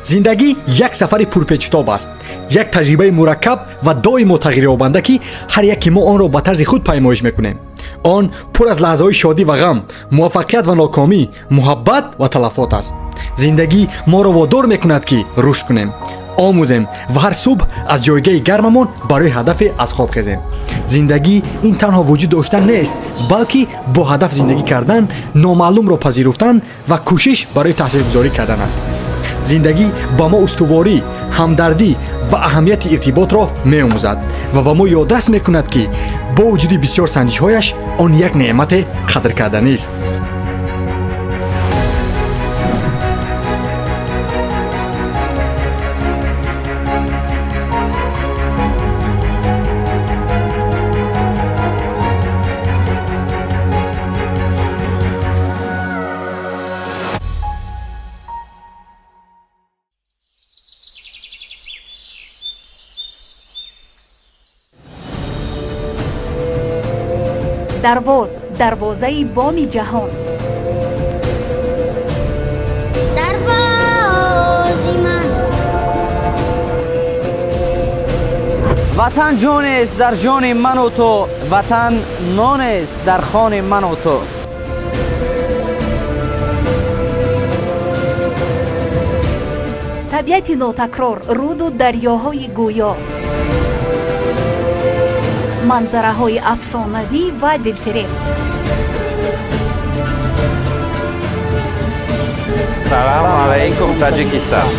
Зиндагӣ як сафари пурпечутоб аст, як таҷрибаи мураккаб ва доимо тағйирёбанда, ки ҳар яке мо онро ба тарзи худ паймоиш мекунем. Он пур аз лаҳзаҳои шодӣ ва ғам, муваффақият ва нокомӣ, муҳаббат ва талафот аст. Зиндагӣ моро водор мекунад, ки рушд кунем, омӯзем ва ҳар субҳ аз ҷойгаҳи гармамон барои ҳадафе аз хоб хезем. Зиндагӣ ин танҳо вуҷуд доштан нест, балки бо ҳадаф зиндагӣ кардан, номаълумро пазируфтан ва кӯшиш барои таъсиргузорӣ кардан аст. Зиндагӣ ба мо устуворӣ, ҳамдардӣ ва аҳамияти иртиботро меомӯзад ва ба мо ёдрас мекунад, ки бо вуҷуди бисёр санҷишҳояш он як неъмате қадркарданист. Дарвоз, дарвозаи боми ҷаҳон. Дарвози ман. Ватан ҷонест дар ҷони ману ту, ватан нонест дар хони ману ту. Табиати нотакрор, руду дарёҳои гӯё, манзараҳои афсонавӣ ва дилфиреб. Салому алайкум, Таҷикистон.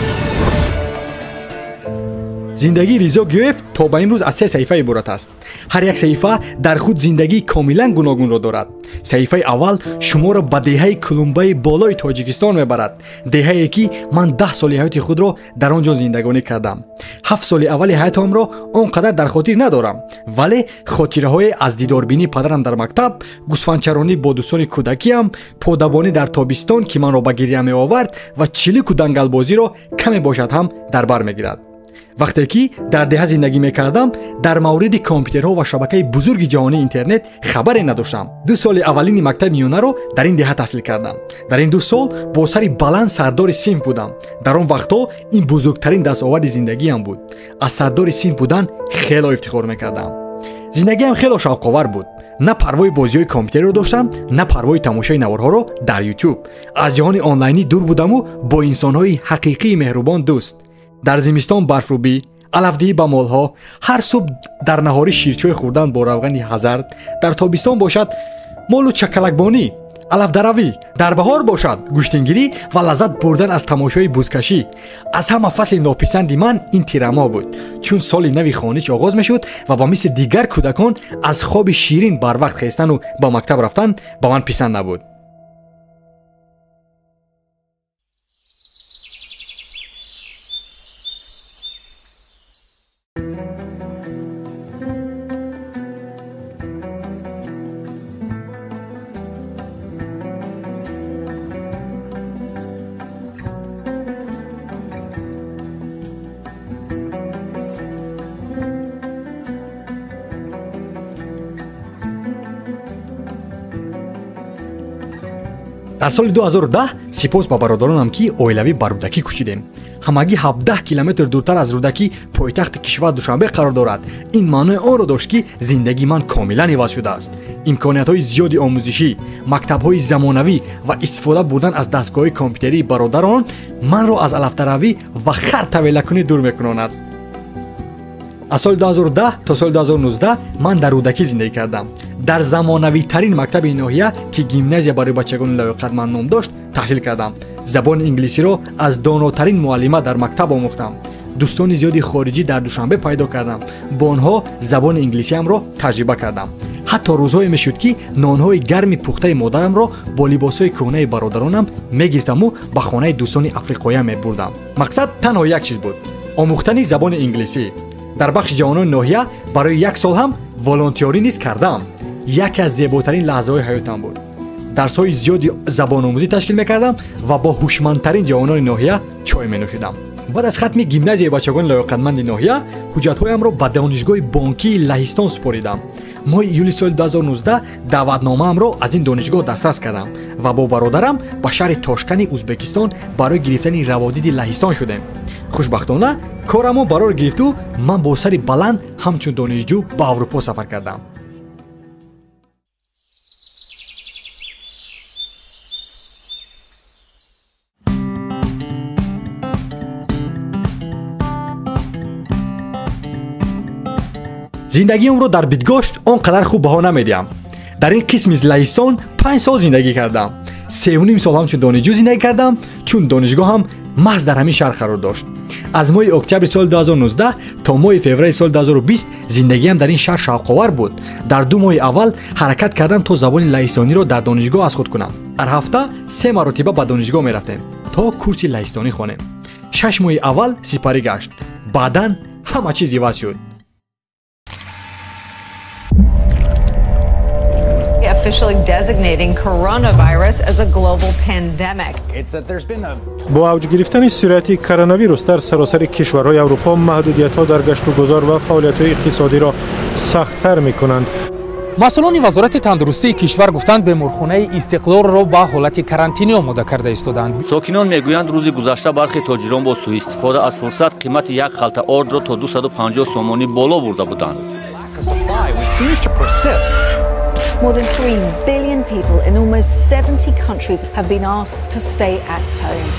Зиндагии Ризо Гиёев то ба имрӯз аз се саҳифа иборат аст. Ҳар як саҳифа дар худ зиндагии комилан гуногунро дорад. Саҳифаи аввал шуморо ба деҳаи Кулумбаи болои Тоҷикистон мебарад, деҳае ки ман 10 соли ҳаёти худро дар он ҷо зиндагонӣ кардам. 7 соли аввали ҳаётамро он қадар дар хотир надорам, вале хотираҳое аз дидорбинии падарам дар мактаб, гӯсфандчаронӣ бо дӯстони кӯдакиам, подабонӣ дар тобистон, ки манро ба гиря меовард, ва чилику дангалбозиро каме бошад ҳам дар бар мегирад. Вақте ки дар деҳа зиндагӣ мекардам, дар мавриди компютерҳо ва шабакаи бузурги ҷаҳонии интернет хабаре надоштам. 2 соли аввалини мактаби миёнаро дар ин деҳа таҳсил кардам. Дар ин 2 сол бо сари баланд сардори синф будам. Дар он вақтҳо ин бузургтарин дастоварди зиндагиам буд. Аз сардори синф будан хело ифтихор мекардам. Зиндагиам хело шавқовар буд. На парвои бозиҳои компютерро доштам, на парвои тамошои наворҳоро дар Ютуб. Аз ҷаҳони онлайнӣ дур будаму бо инсонҳои ҳақиқии меҳрубон дӯст. Дар зимистон барфрӯбӣ, алафдиҳӣ ба молҳо, ҳар субҳ дар наҳорӣ ширчой хӯрдан бо равғани ҳазард, дар тобистон бошад молу чакалакбонӣ, алафдаравӣ, дар баҳор бошад гӯштингирӣ ва лаззат бурдан аз тамошои бузкашӣ. Аз ҳама фасли нописанди ман ин тирамоҳ буд, чун соли нави хониш оғоз мешуд ва ба мисли дигар кӯдакон аз хоби ширин барвақт хестану ба мактаб рафтан ба ман писанд набуд. Дар соли 2010 сипос ба бародаронам, ки оилавӣ ба Рӯдакӣ кӯчидем. Ҳамагӣ 17 километр дуртар аз Рӯдакӣ пойтахти кишвар Душанбе қарор дорад. Ин маънои онро дошт, ки зиндагии ман комилан иваз шудааст. Имкониятҳои зиёди омӯзишӣ, мактабҳои замонавӣ ва истифода бурдан аз дастгоҳҳои компютерии бародарон манро аз алафдаравӣ ва хар тавелакунӣ дур мекунонад. Аз соли 2010 то соли 2019 ман дар Рӯдакӣ зиндагӣ кардам. Дар замонавитарин мактаби ноҳия, ки гимназия барои бачагони лоёқатманд ном дошт, таҳсил кардам. Забони инглисиро аз донотарин муаллима дар мактаб омӯхтам. Дӯстони зиёди хориҷӣ дар Душанбе пайдо кардам. Бо онҳо забони инглисиамро таҷриба кардам. Ҳатто рӯзҳое мешуд, ки нонҳои гарми пухтаи модарамро бо либосҳои кӯҳнаи бародаронам мегирифтаму ба хонаи дӯстони африқоя мебурдам. Мақсад танҳо як чиз буд: омӯхтани забони инглисӣ. Дар бахши ҷавонони ноҳия барои як сол ҳам волонтёрӣ низ кардам. Яке аз зеботарин лаҳзаҳои ҳаётам буд. Дарсҳои зиёди забономӯзӣ ташкил мекардам ва бо ҳушмандтарин ҷавонони ноҳия чой менӯшидам. Баъд аз хатми гимназияи бачагони лоёқатманди ноҳия ҳуҷҷатҳоямро ба донишгоҳи бонкии Лаҳистон супоридам. Моҳи июли соли 2019 даъватномаамро аз ин донишгоҳ дастрас кардам ва бо бародарам ба шаҳри Тошкани Узбекистон барои гирифтани раводиди Лаҳистон шудем. Хушбахтона корамон барор гирифту ман бо сари баланд ҳамчун донишҷӯ ба Аврупо сафар кардам. Зиндагиамро дар Бидгошт он қадар хуб баҳо намедиҳам. Дар ин қисми Лаҳистон 5 сол зиндагӣ кардам. 3,5 сол ҳамчун донишҷӯ зиндагӣ кардам, чун донишгоҳам маҳз дар ҳамин шаҳр қарор дошт. Аз моҳи октябри соли 2019 то моҳи феврали соли 2020 зиндагиам дар ин шаҳр шавқовар буд. Дар 2 моҳи аввал ҳаракат кардам то забони лаҳистониро дар донишгоҳ аз худ кунам. Ҳар ҳафта 3 маротиба ба донишгоҳ мерафтем то курси лаҳистонӣ хонем. 6 моҳи аввал сипарӣ гашт. Баъдан ҳама чиз иваз шуд. Officially designating coronavirus as a global pandemic. Бо авҷ гирифтани сирояти коронавирус дар саросари кишварҳои Аврупо маҳдудиятҳо дар гаштугузор ва фаъолиятҳои иқтисодиро сахттар мекунанд. Масъулони вазорати тандурустии кишвар гуфтанд, беморхонаи Истиқлолро ба ҳолати карантинӣ омода карда истоданд. Сокинон мегӯянд, рӯзи гузашта бархе тоҷирон бо суистифода аз фурсат қимати як халта ордро то 250 сомонӣ боло бурда буданд. More than 3 billion people in almost 70 countries have been asked to stay at home.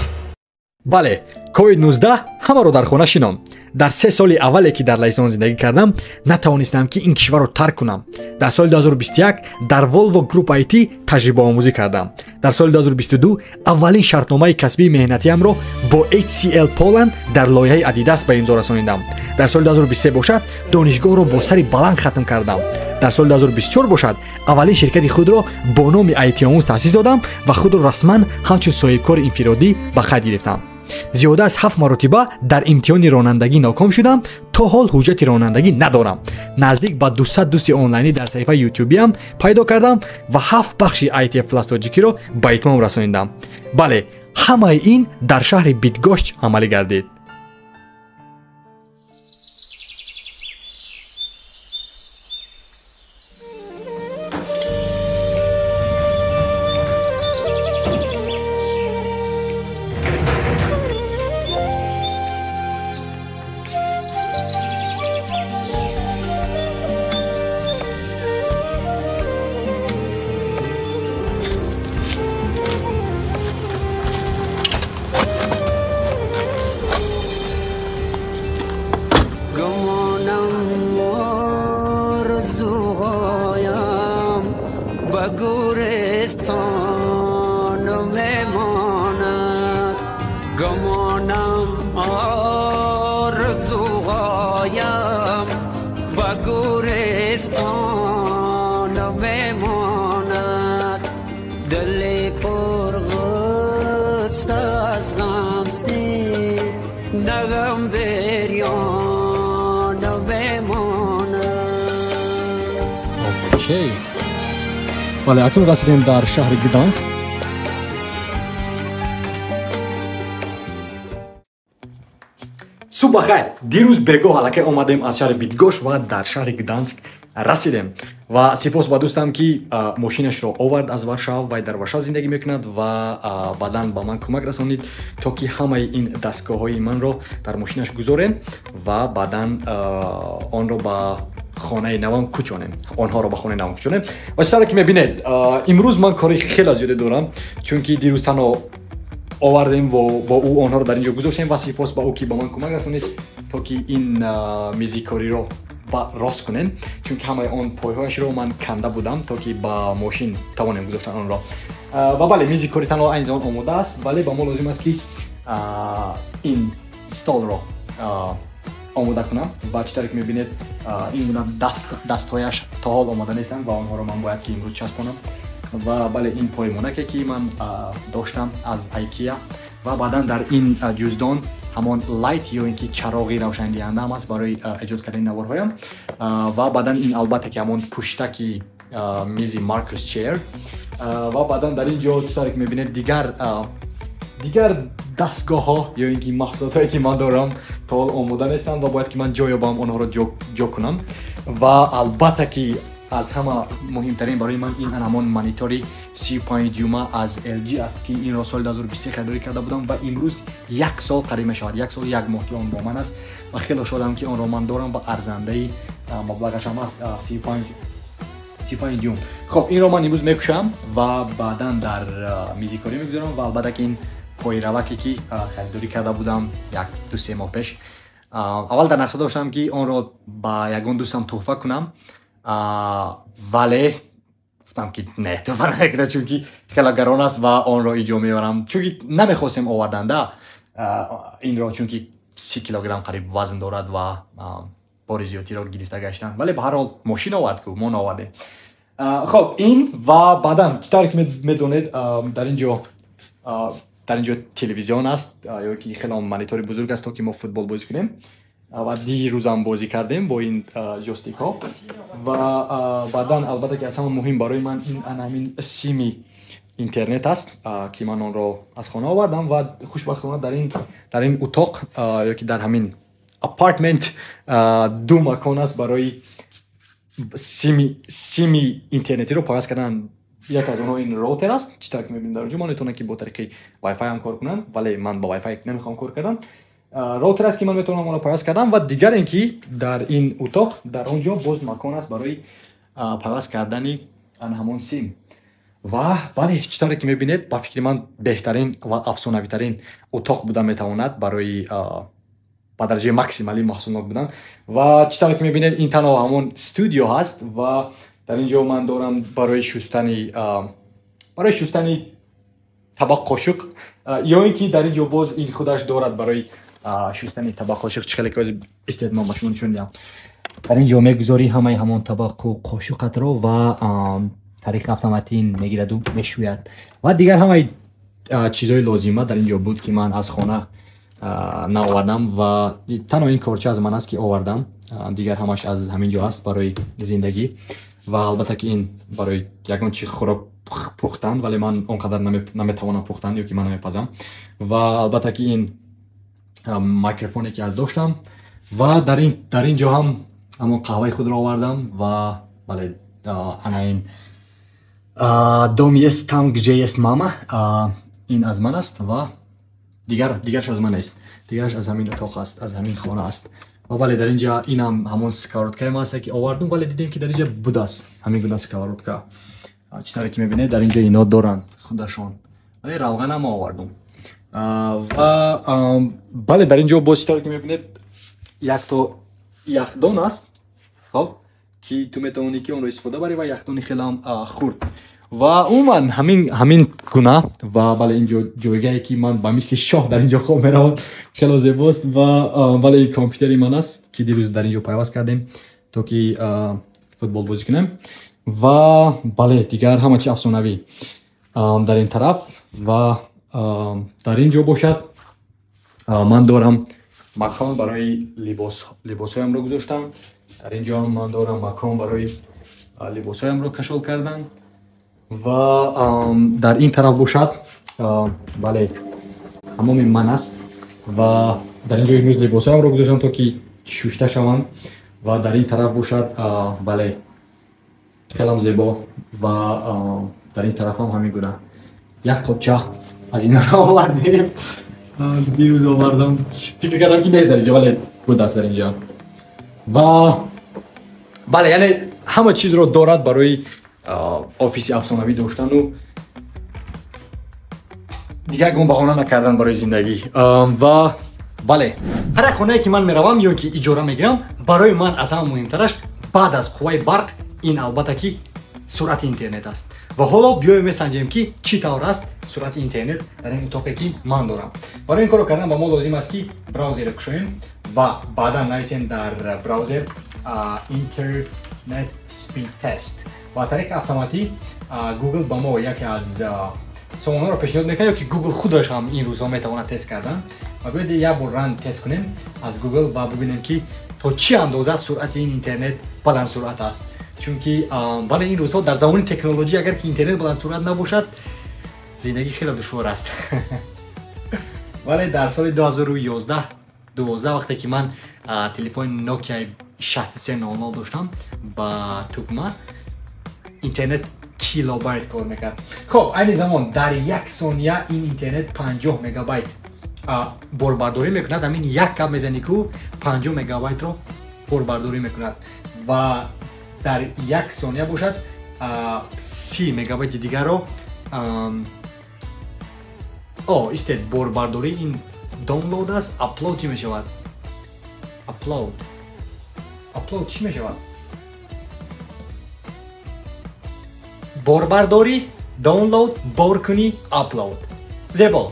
Бале, COVID-19 ҳамаро дар хона шинонд. Дар 3 соли аввале ки дар Лаҳистон зиндагӣ кардам, натавонистам ки ин кишварро тарк кунам. Дар соли 2021 дар Volvo Group IT таҷрибаомӯзӣ кардам. Дар соли 2022 аввалин шартномаи касбии меҳнатиамро бо HCL Poland дар лоиҳаи Adidas ба имзо расонидам. Дар соли 2023 бошад, донишгоҳро бо сари баланд хатм кардам. Дар соли 2024 бошад, аввалин ширкати худро бо номи IT-омӯз таъсис додам ва худро расман ҳамчун соҳибкори инфиродӣ ба қайд гирифтам. Зиёда аз 7 маротиба дар имтиҳони ронандагӣ ноком шудам, то ҳол ҳуҷҷати ронандагӣ надорам. Наздик ба 200 дӯсти онлайнӣ дар саҳифаи ютубиам пайдо кардам ва 7 бахши ITF Plus тоҷикиро ба итмом расонидам. Бале, ҳамаи ин дар шаҳри Бидгошт амалӣ гардид. Бале, акнун расидем дар шаҳри Гданск. Субҳ бахайр. Дирӯз бегоҳ аллакай омадем аз шаҳри Бидгош ва дар шаҳри Гданск расидем. Ва сипос ба дӯстам, ки мошинашро овард аз Варшав ва дар Варшав зиндагӣ мекунад ва баъдан ба ман кӯмак расонид, то ки ҳамаи ин дастгоҳҳои манро дар мошинаш гузорем ва баъдан онро ба хонаи навам кӯчонем. Онҳоро ба хонаи навам кӯчонем. Ва чӣ тавре ки мебинед, имрӯз ман кори хеле зиёде дорам, чунки дирӯз танҳо овардем бо ӯ онҳоро дар ин ҷо гузоштем ва сипос ба ӯ, ки ба ман кӯмак расонид, то ки ин мизи кориро рост кунем, чунки ҳамаи он пойҳояшро ман канда будам, то ки ба мошин тавонем гузоштан онро. Ва бале, мизи кори танҳо айни замон омода аст, вале ба мо лозим аст, ки ин столро омода кунам. Ва чӣ тавре ки мебинед, ин гуна дастҳояш то ҳол омода нестанд ва онҳоро ман бояд ки имрӯз часпонам. Ва бале, ин поймонаке, ки ман доштам аз IKEA ва баъдан дар ин ҷуздон ҳамон light ё ин ки чароғи равшандиҳанда ҳам аст барои эҷод кардани наворҳоям. Ва баъдан ин албатта ки ҳамон пуштаки мизи Marcus Chair. Ва баъдан дар ин ҷо чӣ тавре ки мебинед, дигар дастгоҳҳо ё ин ки маҳсулотҳое, ки ман дорам, то ҳол омода нестанд ва бояд ки ман ҷо ёбам, онҳоро ҷо кунам. Ва албатта ки Аз ҳама муҳимтарин барои ман ин ҳамон монитори 35 дюйма аз LG аст, ки инро соли 2023 харидорӣ карда будам ва имрӯз як сол қариб мешавад, як сол як моҳ, ки он бо ман аст ва хеле шодам, ки онро ман дорам ва арзандаи маблағаш ҳам аст, 35 дюйм. Хоб, инро ман имрӯз мекушам ва баъдан дар мизи корӣ мегузорам. Ва албатта ки ин пойраваке, ки харидорӣ карда будам як ду се моҳ пеш. Аввал дар нақша доштам, ки онро ба ягон дӯстам тӯҳфа кунам, вале гуфтам, ки не, тӯҳфа намекунам, чунки хеле гарон аст ва онро иҷо мебарам, чунки намехостем оварданда инро, чунки 30 килограмм қариб вазн дорад ва бори зиёдтиро гирифта гаштан. Вале ба ҳар ҳол мошин овард ку, мо наовардем. Хоб, ин ва баъдан, чӣ тавре ки медонед, дар ин ҷо телевизион аст ё ки хеле монитори бузург аст, то ки мо футбол бозӣ кунем ва дирӯзам бозӣ кардем бо ин ҷойстикҳо. Ва баъдан, албатта ки аз ҳама муҳим барои ман ин ана ҳамин сими интернет аст, ки ман онро аз хона овардам. Ва хушбахтона дар ин утоқ ё ки дар ҳамин апартмент ду макон аст барои сими интернетиро пайваст кардан. Яке аз онҳо ин роутер аст, чӣ тавре ки мебинед, дар онҷо ман метавонам, ки бо тариқи Wi-Fi ҳам кор кунам, вале ман ба Wi-Fi намехоҳам кор кардан. Роутер аст, ки ман метавонам онро пайваст кардан. Ва дигар ин ки дар ин утоқ, дар он ҷо боз макон аст барои пайваст кардани ана ҳамон сим. Ва бале, чӣ тавре ки мебинед, ба фикри ман, беҳтарин ва афсонавитарин утоқ буда метавонад барои ба дараҷаи максималӣ маҳсулнок будан. Ва чӣ тавре ки мебинед, ин танҳо ҳамон студио ҳаст ва дар ин ҷо ман дорам барои шустани табақ, қошуқ, ё ин ки дар ин ҷо боз ин худаш дорад барои шустани табақ, қошуқ. Чӣ хеле ки ҳозир истед, ман ба шумо нишон диҳам. Дар ин ҷо мегузорӣ ҳамаи ҳамон табақу қошуқатро ва тариқи автоматӣ мегираду мешӯяд. Ва дигар ҳамаи чизҳои лозима дар ин ҷо буд, ки ман аз хона наовардам ва танҳо ин корча аз ман аст, ки овардам. Дигар ҳамаш аз ҳамин ҷо аст барои зиндагӣ. Ва албатта ки ин барои ягон чи хӯрок пухтан, вале ман он қадар наметавонам пухтан ё ки ман намепазам. Ва албатта ки ин микрофоне, ки аз доштам. Ва дар ин ҷо ҳам ҳамон қаҳваи худро овардам. Ва бале, ана ин «Дом есть там, где есть мама», ин аз ман аст ва дигараш аз ман нест, дигараш аз ҳамин утоқ аст, аз ҳамин хона аст. Ва бале, дар ин ҷа инам ҳамон сковородкаи ман аст, ки овардум, вале дидем, ки дар ин ҷа будааст ҳамин гуна сковородка. Чӣ тавре ки мебинед, дар ин ҷо ино доранд худашон, вале равғанам овардум. Ва бале, дар ин ҷо боз, чӣ тавре ки мебинед, якто яхдон аст, хоб, ки ту метавонӣ, ки онро истифода барӣ ва яхдони хелам хурд ва умуман ҳамин гуна. Ва бале, ин ҷо ҷойгоҳе, ки ман ба мисли шоҳ дар ин ҷо хоб меравам, хело зебост. Ва бале, ин компютери ман аст, ки дирӯз дар ин ҷо пайваст кардем, то ки футбол бозӣ кунем. Ва бале, дигар ҳама чи афсонавӣ дар ин тараф. Ва дар ин ҷо бошад, ман дорам макон барои либосҳоямро гузоштам. Дар ин ҷо ман дорам макон барои либосҳоямро кашол кардан. Ва дар ин тараф бошад, бале, ҳамоми ман аст ва дар ин ҷо имрӯз либосҳоямро гузоштам, то ки шушта шаванд. Ва дар ин тараф бошад, бале, хелам зебо. Ва дар ин тарафам ҳамин гуна як қопча аз инҳоро овардем. Дирӯз овардам, фикр кардам, ки нест дар инҷо, вале будааст дар инҷо. Ва бале, яъне ҳама чизро дорад барои офиси афсонавӣ доштану дигар ягон баҳона накардан барои зиндагӣ. Ва бале, ҳар як хонае, ки ман меравам ё ки иҷора мегирам, барои ман аз ҳама муҳимтараш баъд аз қувваи барқ ин, албатта ки, суръати интернет аст. Ва ҳоло биёем, месанҷем, ки чӣ тавр аст суръати интернет дар ин утоқе, ки ман дорам. Барои ин корро кардан ба мо лозим аст, ки браузерро кушоем ва баъдан нависем дар браузер «Internet speed test» ва тариқи автоматӣ Google ба мо яке аз сомонаро пешниҳод мекунад ё ки Google худаш ҳам ин рӯзҳо метавонад тест кардан. Ва биёед, як бор ран тест кунем аз Google ва бубинем, ки то чӣ андоза суръати ин интернет баландсуръат аст, чунки бале, ин рӯзҳо дар замони технология, агар ки интернет баландсуръат набошад, зиндагӣ хеле душвор аст. Вале дар соли 2011 12, вақте ки ман телефони Nokia 6300 доштам ба тугма Интернет килобайт кор мекард. Хоб, айни замон дар як сония ин интернет 50 мегабайт борбардорӣ мекунад. Ҳамин як гап мезанӣ ку 50 мегабайтро борбардорӣ мекунад ва дар як сония бошад 30 мегабайти дигарро истед, борбардорӣ ин download аст. Upload чӣ мешавад? Upload чӣ мешавад? Борбардорӣ, download, боркунӣ, upload. Зебо.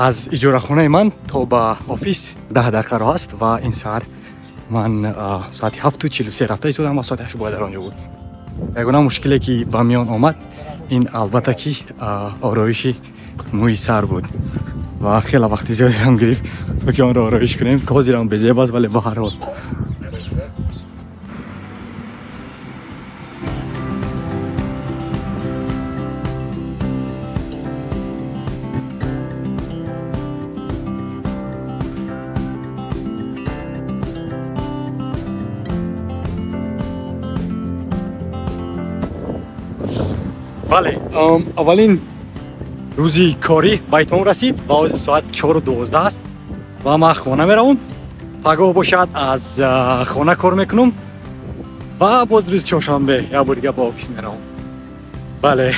Аз иҷорахонаи ман то ба офис 10 дақиқа роҳ аст ва ин саҳар ман соати 7:43 рафта истодам ва соати 8 бояд дар он ҷо буд. Ягона мушкиле ки ба миён омад ин албатта ки ороиши мӯи сар буд ва хеле вақти зиёдеам гирифт то ки онро ороиш кунем. Ҳозирам безеб аст, вале ба ҳар ҳол. Бале, аввалин рӯзи корӣ ба итмом расид ва ҳозир соат 4:12 аст ва ман хона меравам. Пагоҳ бошад аз хона кор мекунам ва боз рӯзи чоршанбе як бор дига ба офис меравам. Бале.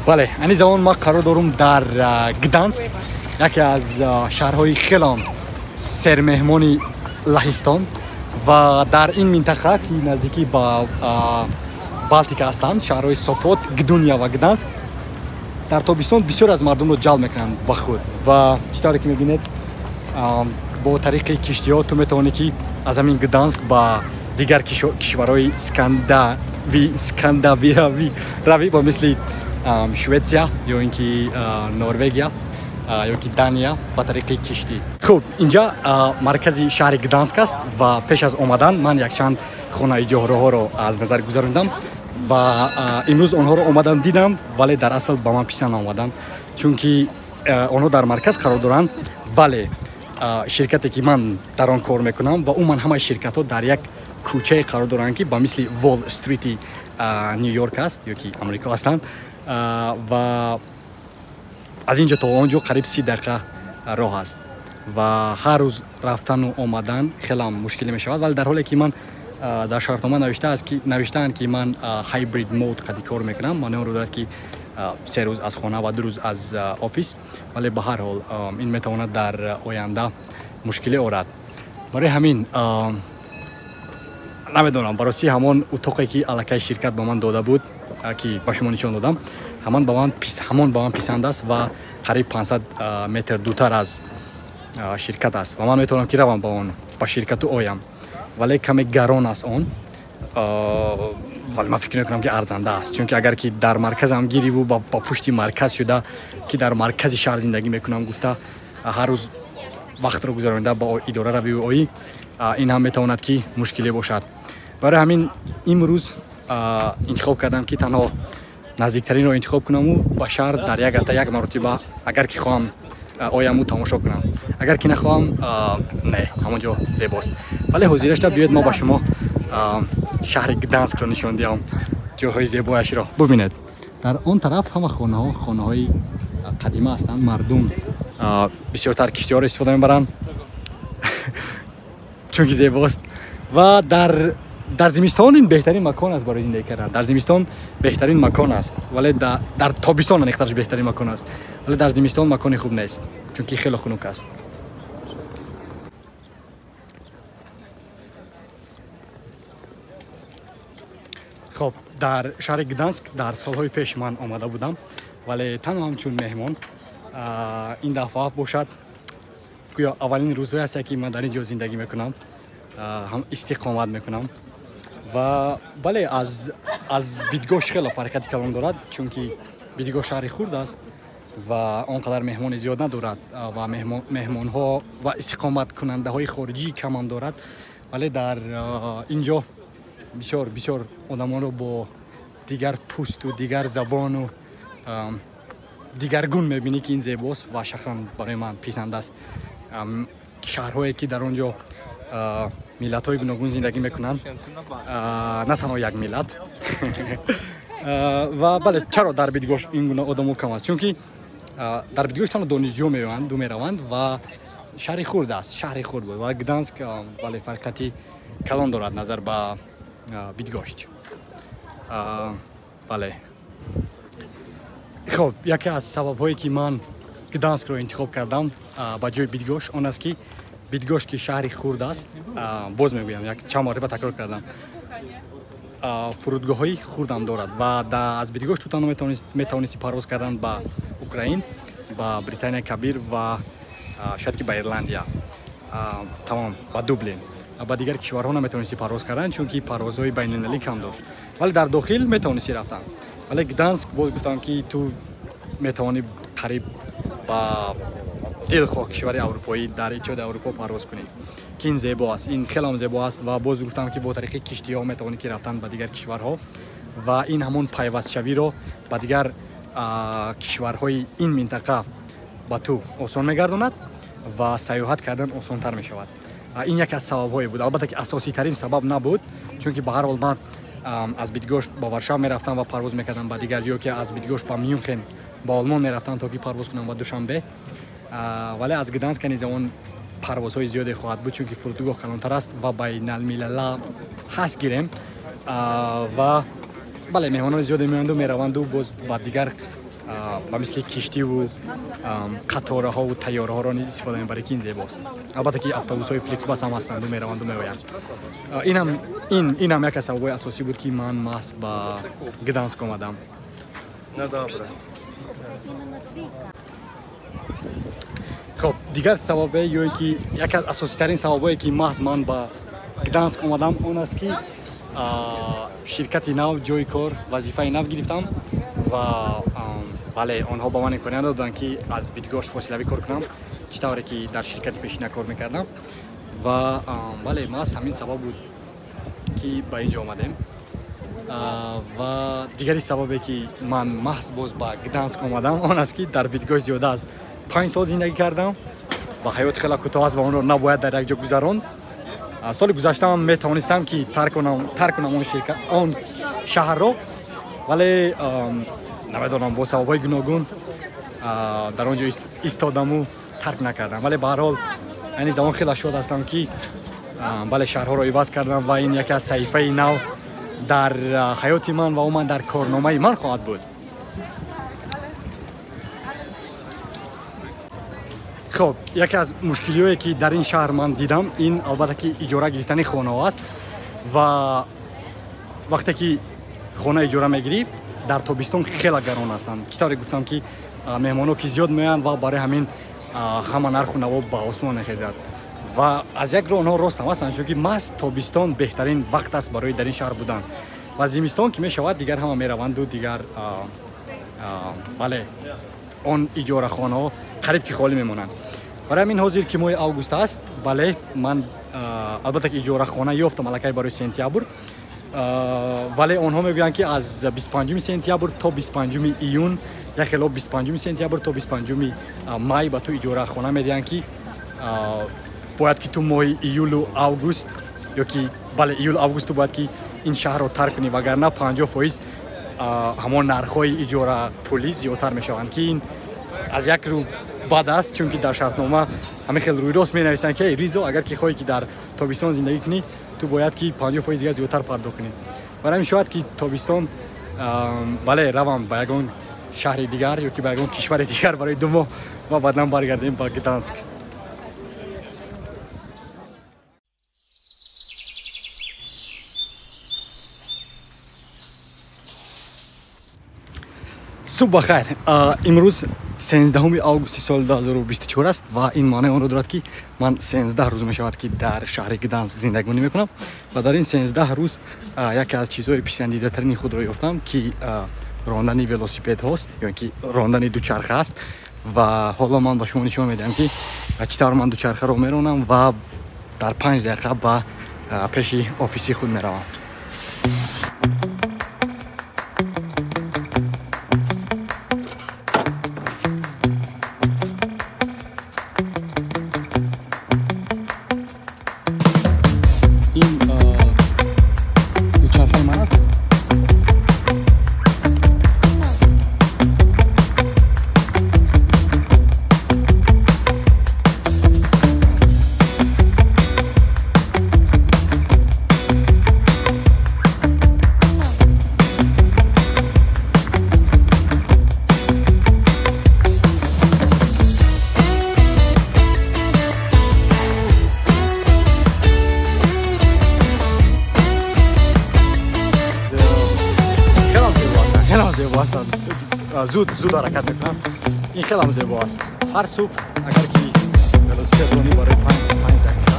Бале, ани замон ма қарор дорум дар Гданск, яке аз шаҳрҳои хеле сермеҳмони Лаҳистон ва дар ин минтақа ки наздикӣ ба Балтика ҳастанд, шаҳрҳои Сопот, Гдуня ва Гданск дар тобистон бисёр аз мардумро ҷалб мекунанд ба худ ва чӣ тавре ки мебинед бо тариқи киштиҳо ту метавонӣ ки аз ҳамин Гданск ба дигар кишварҳои скандинавӣ равӣ ба мисли Шветсия ё ин ки Норвегия ё ки Дания ба тариқи киштӣ. Хуб, инҷа маркази шаҳри Гданск аст ва пеш аз омадан ман якчанд хонаиҷораҳоро аз назар гузарондам ва имрӯз онҳоро омадан дидам, вале дар асл ба ман писанд наомаданд, чунки онҳо дар марказ қарор доранд, вале ширкате ки ман дар он кор мекунам ва умуман ҳамаи ширкатҳо дар як кӯчае қарор доранд ки ба мисли Волл Стрити Ню-Йорк аст ё ки Амрико ҳастанд ва аз ин ҷо то он ҷо қариб 30 дақиқа роҳ аст ва ҳар рӯз рафтану омадан хеле мушкилӣ мешавад. Вале дар ҳоле ки ман дар шартнома навиштаанд ки ман hybrid mode қади кор мекунам, маънои онро дорад ки 3 рӯз аз хона ва 2 рӯз аз офис, вале ба ҳар ҳол ин метавонад дар оянда мушкилӣ орад. Барои ҳамин намедонам, бароси ҳамон утоқе ки аллакай ширкат ба ман дода буд ки ба шумо нишон додам, ҳамон ба ман писанд аст ва қариб 500 метр дуртар аз ширкат аст ва ман метавонам ки равам ба он, ба ширкату оям, вале каме гарон аст он. Вале ман фикр мекунам, ки арзанда аст, чунки агар ки дар марказам гириву ба пушти марказ шуда, ки дар маркази шаҳр зиндагӣ мекунам гуфта, ҳар рӯз вақтро гузаронида ба идора равиву оӣ, ин ҳам метавонад ки мушкиле бошад. Барои ҳамин имрӯз интихоб кардам, ки танҳо наздиктаринро интихоб кунаму ба шаҳр дар як ҳафта як маротиба, агар ки хоҳам, ояму тамошо кунам, агар ки нахоҳам, не, ҳамон ҷо зебост. Вале ҳозирашта биёед, мо ба шумо шаҳри Гданскро нишон диҳам, ҷойҳои зебояшро бубинед. Дар он тараф ҳама хонаҳо хонаҳои қадима ҳастанд. Мардум бисёртар киштиҳоро истифода мебаранд, чунки зебост. Ва дар зимистон ин беҳтарин макон аст барои зиндагӣ кардан. Дар зимистон беҳтарин макон аст, вале дар тобистон аниқтарш беҳтарин макон аст, вале дар зимистон макони хуб нест, чунки хеле хунук аст. Хоб, дар шаҳри Гданск дар солҳои пеш ман омада будам, вале танҳо ҳамчун меҳмон. Ин дафъа бошад, гӯё аввалин рӯзҳое аст, ки ман дар ин ҷо зиндагӣ мекунам, ҳам истиқомат мекунам. Ва бале, аз Бидгош хеле фарқияти калон дорад, чунки Бидгош шаҳри хурд аст ва он қадар меҳмони зиёд надорад ва меҳмонҳо ва истиқоматкунандаҳои хориҷӣ камам дорад. Вале дар ин ҷо бисёр бисёр одамонро бо дигар пӯсту дигар забону дигаргун мебинӣ, ки ин зебост ва шахсан барои ман писанд аст. Шаҳрҳое ки дар он ҷо миллатҳои гуногун зиндагӣ мекунанд, на танҳо як миллат. Ва бале, чаро дар Бидгош ин гуна одамо кам аст? Чунки дар Бидгош танҳо донишҷӯ меоянду мераванд ва шаҳри хурд аст, шаҳри хурд буд. Ва Гданск, бале, фарқияти калон дорад назар ба Бидгошт. Бале, хоб, яке аз сабабҳое ки ман Гданскро интихоб кардам ба ҷои Бидгош, он аст, ки Бидгош, ки шаҳри хурд аст, боз мегӯям, як чанд маротиба такрор кардам, фурудгоҳҳои хурдам дорад ва аз Бидгош ту танҳо метавонисти парвоз кардан ба Украин, ба Британияи Кабир ва шояд ки ба Ирландия, тамом, ба Дублин. Ба дигар кишварҳо наметавонисти парвоз кардан, чунки парвозҳои байналмилалӣ кам дошт, вале дар дохил метавонисти рафтан. Вале Гданск, боз гуфтам, ки ту метавонӣ қариб ба дилхоҳ кишвари аврупоӣ дар Иттиҳоди Аврупо парвоз кунӣ, ки ин зебо аст, ин хелам зебо аст. Ва боз гуфтам, ки бо тариқи киштиҳо метавонӣ ки рафтан ба дигар кишварҳо ва ин ҳамон пайвастшавиро ба дигар кишварҳои ин минтақа ба ту осон мегардонад ва сайёҳат кардан осонтар мешавад. Ин яке аз сабабҳое буд. Албатта ки асоситарин сабаб набуд, чунки ба ҳар ҳол ман аз Бидгош ба Варшава мерафтам ва парвоз мекардам ба дигар ҷо, ки аз Бидгош ба Мюнхен, ба Олмон мерафтам, то ки парвоз кунам ба Душанбе. Вале аз Гданска низ он парвозҳои зиёде хоҳад буд, чунки фурудгоҳ калонтар аст ва байналмилала ҳаст гирем. Ва бале, меҳмонони зиёде меоянду мераванду боз ба дигар, ба мисли киштиву қатораҳову тайёраҳоро низ истифода мебаред, ки ин зебост. Албатта ки автобусҳои Фликсбас ҳам ҳастанду мераванду меоянд. Инам як аз сабабҳои асосӣ буд, ки ман маҳз ба Гданск омадам. Хоб, дигар сабабе, ё ки яке аз асоситарин сабабҳое, ки маҳз ман ба Гданск омадам, он аст, ки ширкати нав, ҷои кор, вазифаи нав гирифтам. Ва бале, онҳо ба ман имконият доданд, ки аз Бидгош фосилавӣ кор кунам, чӣ тавре ки дар ширкати пешина кор мекардам. Ва бале, маҳз ҳамин сабаб буд, ки ба ин ҷо омадем. Ва дигари сабабе, ки ман маҳз боз ба Гданск омадам, он аст, ки дар Бидгош зиёда аз 5 сол зиндагӣ кардам ва ҳаёт хеле кӯтоҳ аст ва онро набояд дар як ҷо гузаронд. Соли гузаштаам метавонистам, ки тарк кунам он ширкат, он шаҳрро, вале намедонам, бо сабабҳои гуногун дар он ҷо истодаму тарк накардам. Вале ба ҳар ҳол, айни замон хеле шод ҳастам, ки бале, шаҳрҳоро иваз кардам ва ин яке аз саҳифаи нав дар ҳаёти ман ва умуман дар корномаи ман хоҳад буд. Хоб, яке аз мушкилиҳое, ки дар ин шаҳр ман дидам, ин албатта ки иҷора гирифтани хонаҳо аст. Ва вақте ки хона иҷора мегирӣ, дар тобистон хеле гарон ҳастанд. Чӣ тавре гуфтам, ки меҳмонҳо ки зиёд меоянд ва барои ҳамин Ҳама нарху наво ба осмон мехезад ва аз як рӯ онҳо рост ҳам ҳастанд, чунки маҳз тобистон беҳтарин вақт аст барои дар ин шаҳр будан ва зимистон ки мешавад, дигар ҳама мераванду дигар, бале, он иҷорахонаҳо қариб ки холӣ мемонанд. Барои ҳамин ҳозир ки моҳи август аст, бале, ман албатта ки иҷорахона ёфтам аллакай барои сентябр, вале онҳо мегӯянд, ки аз 25 сентябр то 25 июн, як хело 25 сентябр то 25 май ба ту иҷорахона медиҳанд, ки бояд ки ту моҳи июлу август ё ки, бале, июл, август ту бояд ки ин шаҳрро тарк кунӣ, вагарна 50% ҳамон нархҳои иҷорапулӣ зиёдтар мешаванд, ки ин аз як рӯ бад аст, чунки дар шартнома ҳамин хел рӯйрост менависанд, ки Ризо, агар ки хоҳӣ ки дар тобистон зиндагӣ кунӣ, ту бояд ки 50% дигар зиёдтар пардохт кунӣ. Барои ҳамин шояд ки тобистон, бале, равам ба ягон шаҳри дигар ё ки ба ягон кишвари дигар барои 2 моҳ ва баъдан баргардем ба Гданск. Субҳ бахайр. Имрӯз 13 августи соли 2024 аст ва ин маънои онро дорад, ки ман 13 рӯз мешавад, ки дар шаҳри Гданск зиндагонӣ мекунам ва дар ин 13 рӯз яке аз чизҳои писандидатарини худро ёфтам, ки рондани велосипедҳост ё ки рондани дучарха аст. Ва ҳоло ман ба шумо нишон медиҳам, ки чӣ тавр ман дучархаро меронам ва дар 5 дақиқа ба пеши офиси худ меравам. Ин дучархаи ман аст. Хеле зебо ҳастанд, зуд зуд ҳаракат мекунанд. Ин хеле зебо аст. Ҳар субҳ агар ки велосипед ронӣ барои 5 дақиқа.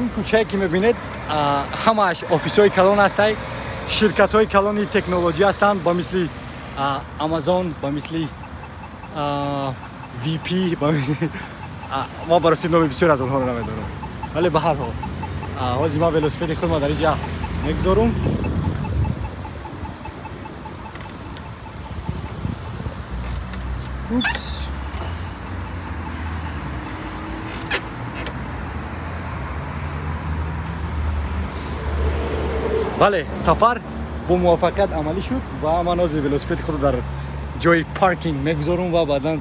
Ин кӯчае ки мебинед, ҳамааш офисҳои калон ҳастанд, ширкатҳои калони технология ҳастанд, ба мисли Амазон, ба мисли VP, ба мисли, ман барои номи бисёр аз онҳоро намедонам, вале ба ҳар ҳол ҳозир ман велосипеди худро дар инҷа мегузорум. Упс. Бале, сафар бо муваффақият амалӣ шуд ва ман ҳозир велосипеди худро дар ҷои паркинг мегузорум ва баъдан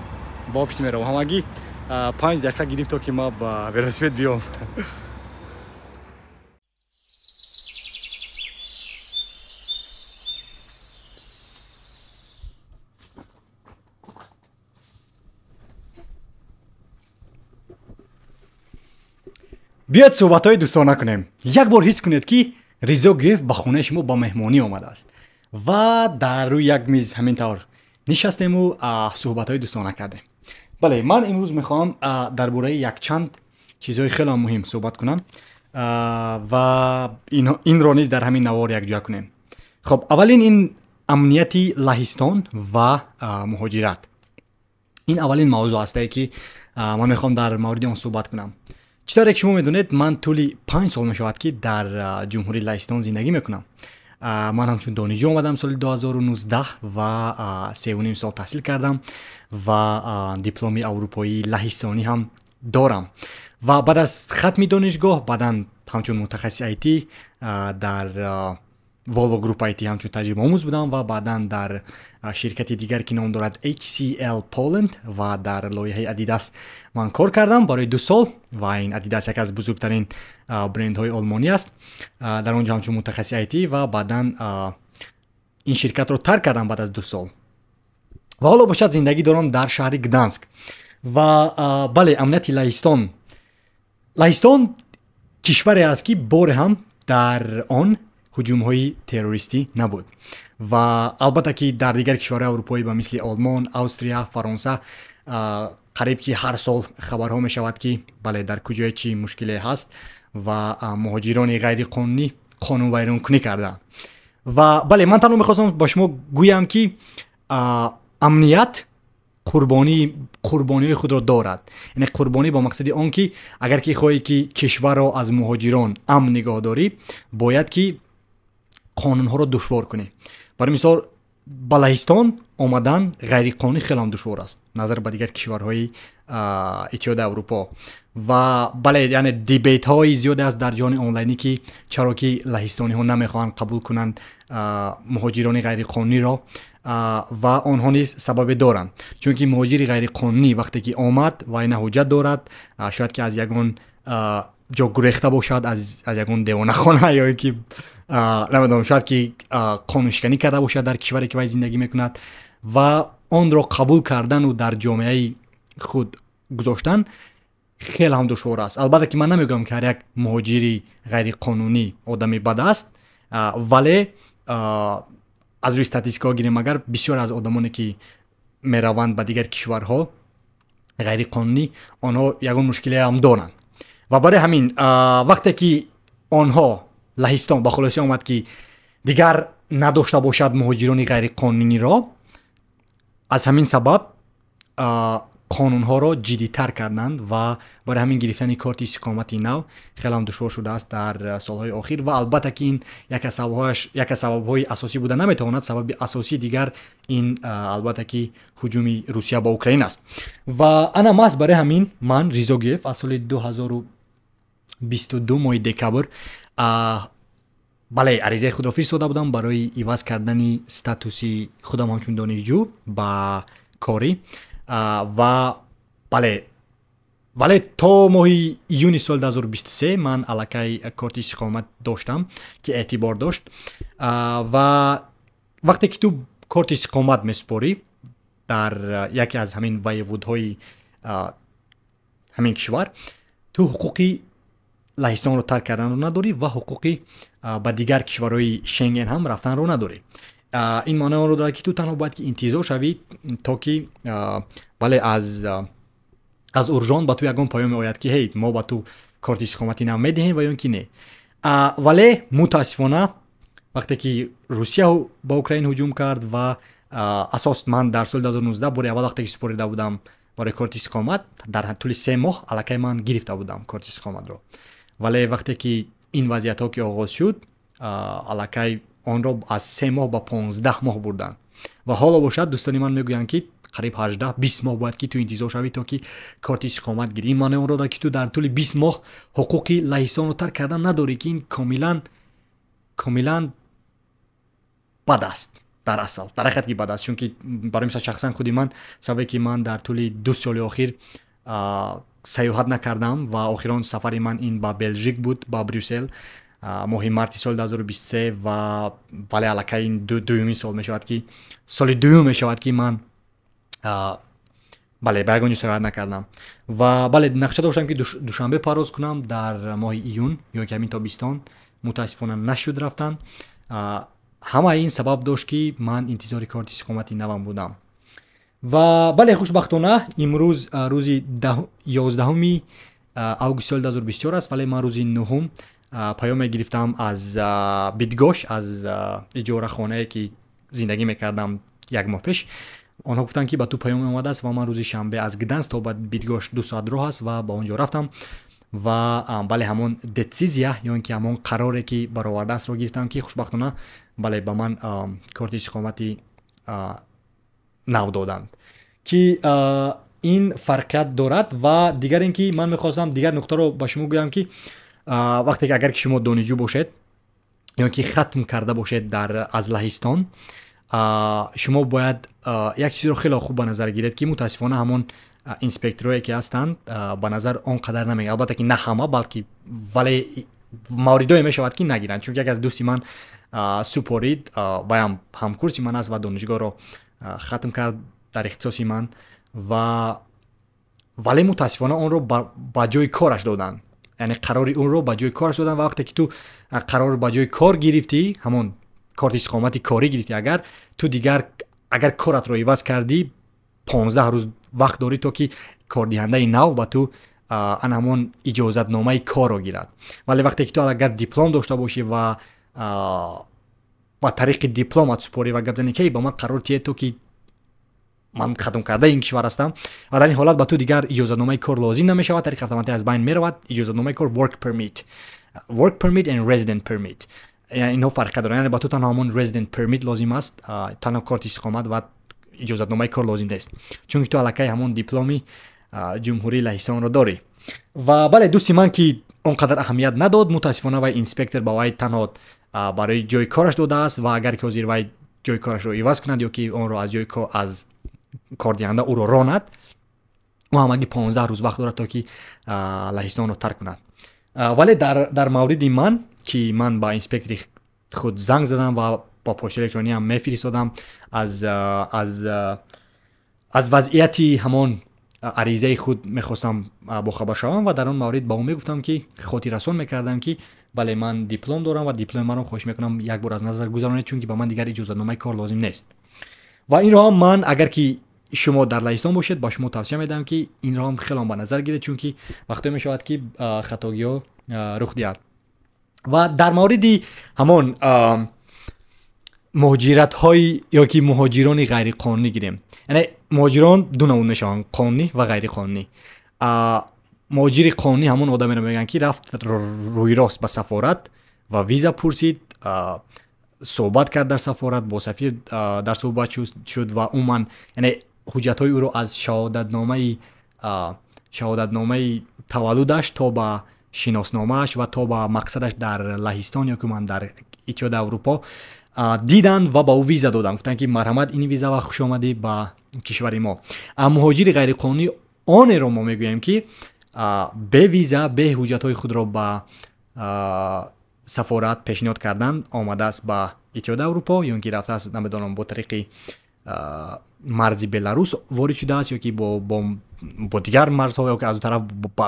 ба офис меравам. Ҳамагӣ 5 дақиқа гирифт, то ки ман ба велосипед биём. Биёед суҳбатҳои дӯстона кунем. Як бор ҳис кунед, ки Ризо Гиев ба хонаи шумо ба меҳмонӣ омадааст ва дар рӯи як миз ҳамин тавр нишастему суҳбатҳои дӯстона кардем. Бале, ман имрӯз мехоҳам дар бораи якчанд чизҳои хеле муҳим суҳбат кунам ва инро низ дар ҳамин навор якҷоя кунем. Хоб, аввалин ин амнияти Лаҳистон ва муҳоҷират. Ин аввалин мавзӯъ ҳастае, ки ман мехоҳам дар мавриди он суҳбат кунам. Чӣ тавре ки шумо медонед, ман тӯли 5 сол мешавад, ки дар ҷумҳурии Лаҳистон зиндагӣ мекунам. Ман ҳамчун донишҷӯ омадам соли 2019 ва 3,5 сол таҳсил кардам ва дипломи аврупоии лаҳистонӣ ҳам дорам. Ва баъд аз хатми донишгоҳ баъдан ҳамчун мутахассиси IT дар Volvo Group IT ҳамчун таҷрибаомӯз будам ва баъдан дар ширкати дигар, ки ном дорад HCL Poland, ва дар лоиҳаи Adidas ман кор кардам барои 2 сол. Ва ин Adidas яке аз бузургтарин брендҳои олмонӣ аст. Дар он ҷо ҳамчун мутахассиси IT ва баъдан ин ширкатро тарк кардам баъд аз 2 сол ва ҳоло бошад, зиндагӣ дорам дар шаҳри Гданск. Ва бале, амнияти Лаҳистон. Лаҳистон кишваре аст, ки боре ҳам дар он ҳуҷумҳои террористӣ набуд. Ва албатта ки дар дигар кишварҳои аврупоӣ, ба мисли Олмон, Австрия, Фаронса, қариб ки ҳар сол хабарҳо мешавад, ки бале, дар куҷое чӣ мушкиле ҳаст ва муҳоҷирони ғайриқонунӣ қонунвайронкунӣ кардаанд. Ва бале, ман танҳо мехостам ба шумо гӯям, ки амният қурбониҳои худро дорад, яъне қурбонӣ ба мақсади он ки агар ки хоҳӣ, ки кишварро аз муҳоҷирон амн нигоҳ дорӣ, бояд ки қонунҳоро душвор кунӣ. Барои мисол, ба Лаҳистон омадан ғайриқонунӣ хеле ҳам душвор аст назар ба дигар кишварҳои Иттиҳоди Аврупо. Ва бале, яъне debate ҳои зиёде аст дар ҷаҳони онлайнӣ, ки чаро ки лаҳистониҳо намехоҳанд қабул кунанд муҳоҷирони ғайриқонуниро. Ва онҳо низ сабабе доранд, чунки муҳоҷири ғайриқонунӣ вақте ки омад, вай на ҳуҷҷат дорад, шояд ки аз ягон ҷо гурехта бошад, аз ягон девонахона ё ин ки намедонам, шояд ки қонуншиканӣ карда бошад дар кишваре, ки вай зиндагӣ мекунад, ва онро қабул кардану дар ҷомеаи худ гузоштан хеле ҳам душвор аст. Албатта ки ман намегӯям, ки ҳар як муҳоҷири ғайриқонунӣ одами бад аст, вале аз рӯи статистикаҳо гирем агар, бисёр аз одамоне, ки мераванд ба дигар кишварҳо ғайриқонунӣ, онҳо ягон мушкилиам доранд. Ва барои ҳамин вақте ки онҳо, Лаҳистон, ба хулоса омад, ки дигар надошта бошад муҳоҷирони ғайриқонуниро, аз ҳамин сабаб қонунҳоро ҷиддитар карданд. Ва барои ҳамин гирифтани корти истиқомати нав хеле ҳам душвор шудааст дар солҳои охир. Ва албатта ки ин як аз сабабҳои асосӣ буда наметавонад. Сабаби асосии дигар ин, албатта ки, ҳуҷуми Русия ба Украина аст. Ва ана маҳз барои ҳамин ман, Ризо Гиев, аз соли 2022 моҳи декабр, бале, аризаи худро фиристода будам барои иваз кардани статуси худам ҳамчун донишҷӯ ба корӣ. Ва бале, вале то моҳи июни соли 2023 ман аллакай корти истиқомат доштам, ки эътибор дошт. Ва вақте ки ту корти истиқомат месупорӣ дар яке аз ҳамин воеводҳои ҳамин кишвар, ту ҳуқуқи Лаҳистонро тарк карданро надорӣ ва ҳуқуқи ба дигар кишварҳои Шенген ҳам рафтанро надорӣ. Ин маънои онро дорад, ки ту танҳо бояд ки интизор шавӣ, то ки бале, аз urząd ба ту ягон паём меояд, ки ҳей, мо ба ту корти истиқомати нав медиҳем ва ё ин ки не. Вале мутаассифона, вақте ки Русия ба Украина ҳуҷум кард ва асос ман дар соли 2019 бори аввал вақте ки супорида будам барои корти истиқомат, дар тӯли 3 моҳ аллакай ман гирифта будам корти истиқоматро. Вале вақте ки ин вазъиятҳо ки оғоз шуд, аллакай онро аз 3 моҳ ба 15 моҳ бурданд. Ва ҳоло бошад, дӯстони ман мегӯянд, ки қариб 18-20 моҳ бояд ки ту интизор шавӣ, то ки корти истиқомат гирӣ. Ин маънои онро дорад, ки ту дар тӯли 20 моҳ ҳуқуқи Лаҳистонро тарк кардан надорӣ, ки ин комилан, комилан бад аст. Дар асл, дар ҳақиқат ки бад аст, чунки барои мисол шахсан худи ман, сабабе ки ман дар тӯли 2 соли охир сайёҳат накардам ва охирон сафари ман ин ба Белжик буд, ба Брюссел, моҳи марти соли 2023. Ва вале аллакай ин дуюмин сол мешавад, ки соли дуюм мешавад, ки ман, бале, ба ягон ҷо сайёҳат накардам. Ва бале, нақша доштам, ки Душанбе парвоз кунам дар моҳи июн ё ки ҳамин тобистон, мутаассифона нашуд рафтан. Ҳамаи ин сабаб дошт, ки ман интизори корти истиқомати навам будам. Ва бале, хушбахтона имрӯз рӯзи 11-уми август соли 2024 аст, вале ман рӯзи 9-ум паёме гирифтам аз Бидгош, аз иҷорахонае, ки зиндагӣ мекардам як моҳ пеш. Онҳо гуфтанд, ки ба ту паём омадааст. Ва ман рӯзи шанбе аз Гданс то ба Бидгош 2 соат роҳ аст ва ба он ҷо рафтам ва бале, ҳамон decyzja ё ин ки ҳамон қароре, ки баровардаастро гирифтам, ки хушбахтона, бале, ба ман корти истиқомати нав доданд, ки ин фарқият дорад. Ва дигар ин ки ман мехостам дигар нуқтаро ба шумо гӯям, ки вақте ки агар ки шумо донишҷӯ бошед ё ки хатм карда бошед дар аз Лаҳистон, шумо бояд як чизро хеле хуб ба назар гиред, ки мутаассифона ҳамон инспекторое ки ҳастанд, ба назар он қадар намегиранд. Албатта ки на ҳама, балки вале мавридое мешавад, ки нагиранд, чунки як аз дӯсти ман супорид, ваям ҳамкурси ман аст ва донишгоҳро хатм кард дар ихтисоси ман, ва вале мутаассифона онро ба ҷои кораш доданд, яъне қарори онро ба ҷои кораш доданд. Ва вақте ки ту қарор ба ҷои кор гирифтӣ, ҳамон корти истиқомати корӣ гирифтӣ, агар ту дигар агар коратро иваз кардӣ, 15 рӯз вақт дорӣ, то ки кордиҳандаи нав ба ту ан ҳамон иҷозатномаи корро гирад. Вале вақте ки ту агар диплом дошта бошӣ ва ба тариқи дипломат супорӣ ва гап занӣ, ки ба ман қарор тиҳед, то ки ман хатмкардаи ин кишвар ҳастам, ва дар ин ҳолат ба ту дигар иҷозатномаи кор лозим намешавад, тариқи автоматӣ аз байн меравад иҷозатномаи кор. Work permit and resident permit, инҳо фарқия доранд. Яъне ба ту танҳо ҳамон resident permit лозим аст, танҳо корти истиқомат, ва иҷозатномаи кор лозим нест, чунки ту аллакай ҳамон дипломи Ҷумҳурии Лаҳистонро дорӣ. Ва бале, дӯсти ман ки он қадар аҳамият надод, мутаассифона вай инспектор ба вай танҳо барои ҷои кораш додааст. Ва агар ки ҳозир вай ҷои корашро иваз кунад ё ки онро аз ҷои аз кордиҳанда ӯро ронад, ӯ ҳамагӣ 15 рӯз вақт дорад, то ки Лаҳистонро тарк кунад. Вале дар мавриди ман, ки ман ба инспектори худ занг задам ва ба почтаи электрониам мефиристодам, аз вазъияти ҳамон аризаи худ мехостам бохабар шавам, ва дар он маврид ба ӯ мегуфтам, ки хотиррасон мекардам, ки бале, ман диплом дорам ва дипломи маро хоҳиш мекунам, як бор аз назар гузаронед, чунки ба ман дигар иҷозатномаи кор лозим нест. Ва инро ҳам ман, агар ки шумо дар Лаҳистон бошед, ба шумо тавсия медиҳам, ки инро ҳам хеле ба назар гиред, чунки вақтое мешавад, ки хатогиҳо рух диҳад. Ва дар мавриди ҳамон муҳоҷиратҳои ё ки муҳоҷирони ғайриқонунӣ гирем, яъне муҳоҷирон ду намуд мешаванд: қонунӣ ва ғайриқонунӣ. Муҳоҷири қонунӣ ҳамон одамеро мегӯянд, ки рафт рӯйрост ба сафорат ва виза пурсид, суҳбат кард дар сафорат, бо сафир дар суҳбат шуд ва умуман, яъне ҳуҷҷатҳои ӯро аз шаҳодатномаи таваллудаш то ба шиносномааш ва то ба мақсадаш дар Лаҳистон ё ки умуман дар Иттиҳоди Аврупо диданд ва ба ӯ виза доданд, гуфтанд, ки марҳамат, ин виза ва хушомадӣ ба кишвари мо. Муҳоҷири ғайриқонунӣ онеро мо мегӯем, ки бе виза, бе ҳуҷҷатҳои худро ба сафорат пешниҳод кардан омадааст ба Иттиҳоди Аврупо ё ин ки рафтааст, намедонам, бо тариқи марзи Беларус ворид шудааст ё ки бо дигар марзҳо, ё ки аз он тараф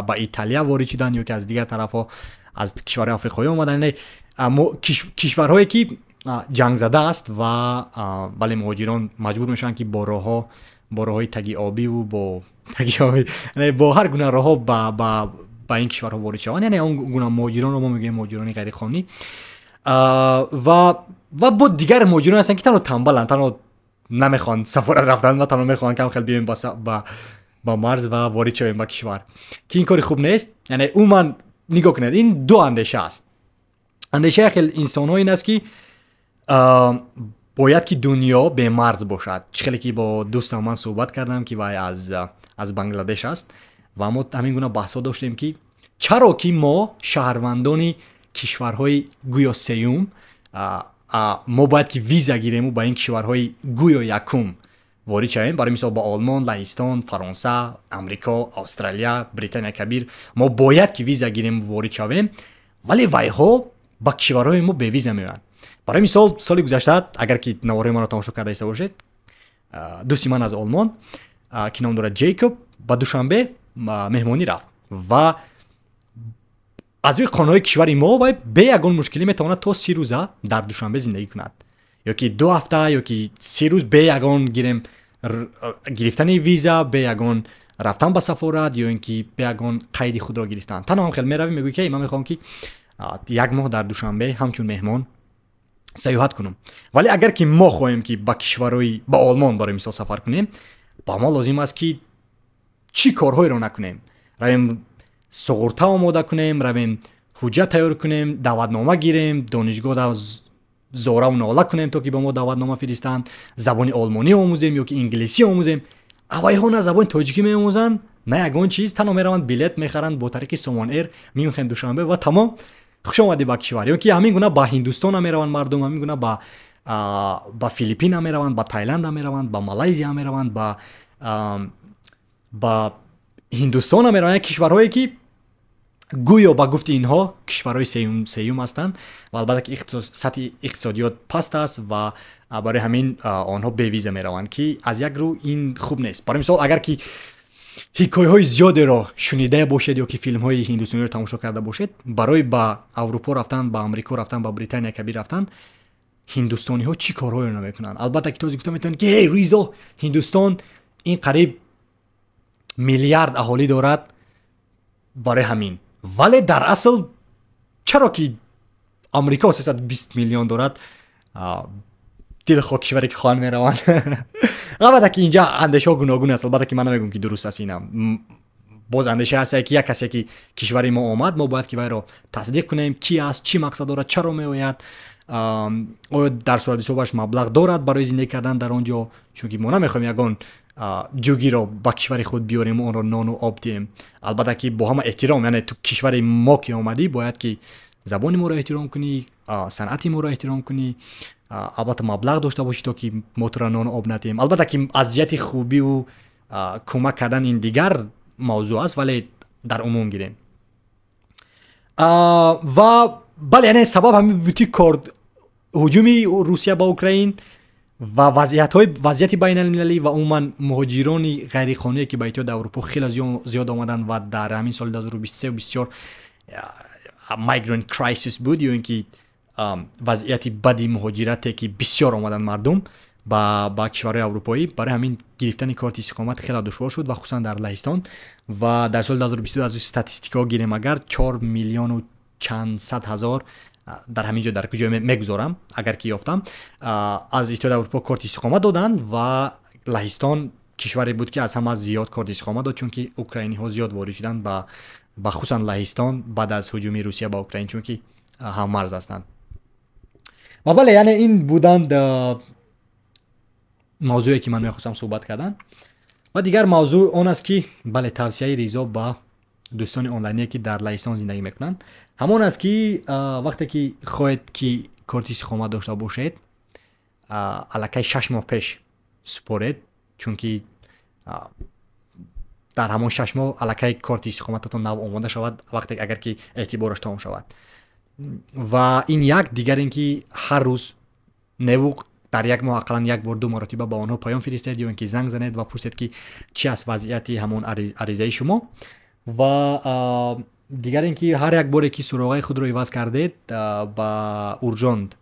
ба Италия ворид шуданд, ё ки аз дигар тарафҳо, аз кишварҳои африқоӣ омаданд, кишварҳое ки ҷангзада аст. Ва бале, муҳоҷирон маҷбур мешаванд, ки бо роҳҳои тагиобиву бо тагиобӣ, бо ҳар гуна роҳҳо ба ин кишварҳо ворид шаванд. Яъне он гуна муҳоҷиронро мо мегӯем муҳоҷирони ғайриқонунӣ. Ва бо дигар муҳоҷирон ҳастанд, ки танҳо тамбаланд, танҳо намехоҳанд сафорат рафтан ва танҳо мехоҳанд кам хел биёем ба марз ва ворид шавем ба кишвар, ки ин кори хуб нест. Яъне умуман нигоҳ кунед, ин ду андеша аст. Андешаи хел инсонҳо ин аст, ки бояд ки дунё бемарз бошад. Чӣ хеле ки бо дӯстам ман суҳбат кардам, ки вай аз Бангладеш аст, ва мо ҳамин гуна баҳсҳо доштем, ки чаро ки мо, шаҳрвандони кишварҳои гӯё сеюм, мо бояд ки виза гирему ба ин кишварҳои гӯё якум ворид шавем. Барои мисол, ба Олмон, Лаҳистон, Фаронса, Амрико, Австралия, Британия Кабир мо бояд ки виза гирем, ворид шавем, вале вайҳо ба кишварҳои мо бевиза меоянд. Барои мисол, соли гузашта, агар ки навораи маро тамошо карда иста бошед, дӯсти ман аз Олмон, ки ном дорад Ҷейкоб, ба Душанбе меҳмонӣ рафт ва аз рӯи қонунҳои кишвари мо вай бе ягон мушкилӣ метавонад то 30 рӯза дар Душанбе зиндагӣ кунад, ё ки 2 ҳафта, ё ки 30 рӯз, бе ягон гирем гирифтани виза, бе ягон рафтан ба сафорат ё ин ки бе ягон қайди худро гирифтан. Танҳо ҳам хел меравӣ, мегӯӣ, ки ман мехоҳам, ки як моҳ дар Душанбе ҳамчун меҳмон саёҳат кунам. Вале агар ки мо хоҳем, ки ба кишварҳои, ба Олмон барои мисол сафар кунем, ба мо лозим аст, ки чӣ корҳоеро накунем: равем, суғурта омода кунем, равем, ҳуҷҷат тайёр кунем, даъватнома гирем, донишгоҳ зораву нола кунем, то ки ба мо даъватнома фиристанд, забони олмонӣ омӯзем ё ки инглисӣ омӯзем. Авайҳо на забони тоҷикӣ меомӯзанд, на ягон чиз, танҳо мераванд, билет мехаранд бо тариқи Сомон Эйр, Мюнхен, Душанбе ва тамом. Хуш омадӣ ба кишвар. Ё ки ҳамин гуна ба Ҳиндустон мераванд мардум, ҳамин гуна ба Филиппин мераванд, ба Тайланд мераванд, ба Малайзия мераванд, ба Ҳиндустон мераванд, кишварҳое ки гӯё ба гуфти инҳо кишварҳои сеюм ҳастанд ва албатта ки сатҳи иқтисодиёт паст аст ва барои ҳамин онҳо бевиза мераванд, ки аз як рӯ ин хуб нест. Барои мисол, агар ки ҳикояҳои зиёдеро шунида бошед ё ки филмҳои ҳиндустониро тамошо карда бошед, барои ба Аврупо рафтан, ба Амрико рафтан, ба Британия Кабир рафтан ҳиндустониҳо чӣ корҳоеро намекунанд. Албатта ки този гуфта метавонед ки эй Ризо, Ҳиндустон ин қариб миллиард аҳолӣ дорад, барои ҳамин. Вале дар асл чаро ки Амрико 320 миллион дорад, дилхоҳ кишваре ки хоҳанд мераванд. Албатта ки инҷа андешаҳо гуногун аст. Албатта ки ман намегӯям ки дуруст аст инам. Боз андеша ҳаст ки як касе ки кишвари мо омад, мо бояд ки вайро тасдиқ кунем, ки аст, чӣ мақсад дорад, чаро меояд, оё дар сурати ҳисобаш маблағ дорад барои зиндагӣ кардан дар он ҷо, чунки мо намехоҳем ягон ҷугиро ба кишвари худ биёрем ва онро нону об диҳем. Албатта ки бо ҳама эҳтиром, яъне ту кишвари мо ки омадӣ, бояд ки забони моро эҳтиром кунӣ, санъати моро эҳтиром кунӣ, албатта маблағ дошта бошӣ то ки мо туро нону об надиҳем. Албатта ки аз ҷиҳати хубиву кӯмак кардан ин дигар мавзӯъ аст, вале дар умум гирем. Ва бале, яъне сабаб ҳамин буд ки ҳуҷуми Русия ба Украин ва вазъияти байналмилалӣ ва умуман муҳоҷирони ғайриқонуние ки ба Иттиҳоди Аврупо хеле зиёд омаданд ва дар ҳамин соли 2023-24 migrant crisis буд, ё ин ки вазъияти бади муҳоҷирате ки бисёр омаданд мардум ба кишварҳои аврупоӣ. Барои ҳамин гирифтани корти истиқомат хеле душвор шуд ва хусусан дар Лаҳистон. Ва дар соли 2022 аз статистикаҳо гирем агар 4 миллиону чанд сад ҳазор дар ҳамин ҷо дар куҷо мегузорам агар ки ёфтам, аз Иттиҳоди Аврупо корти истиқомат доданд ва Лаҳистон кишваре буд ки аз ҳама зиёд корти истиқомат дод, чунки украиниҳо зиёд ворид шуданд ба хусусан Лаҳистон баъд аз ҳуҷуми Русия ба Украин, чунки ҳаммарз ҳастанд. Ва бале, яъне ин буданд мавзӯе ки ман мехостам суҳбат кардан. Ва дигар мавзӯъ он аст ки бале, тавсияи Ризо ба дӯстони онлайние ки дар Лаҳистон зиндагӣ мекунанд ҳамон аст ки вақте ки хоҳед ки корти истиқомат дошта бошед, аллакай 6 моҳ пеш супоред, чунки дар ҳамон 6 моҳ аллакай корти истиқомататон нав омода шавад, вақте агар ки эътибораш тамом шавад. Ва ин як, дигар ин ки ҳар рӯз невуқ дар як моҳ ақаллан як бор ду маротиба ба онҳо паём фиристед ё ин ки занг занед ва пурсед ки чӣ аст вазъияти ҳамон аризаи шумо. Ва дигар ин ки ҳар як боре ки суроғаи худро иваз кардед, ба уржонд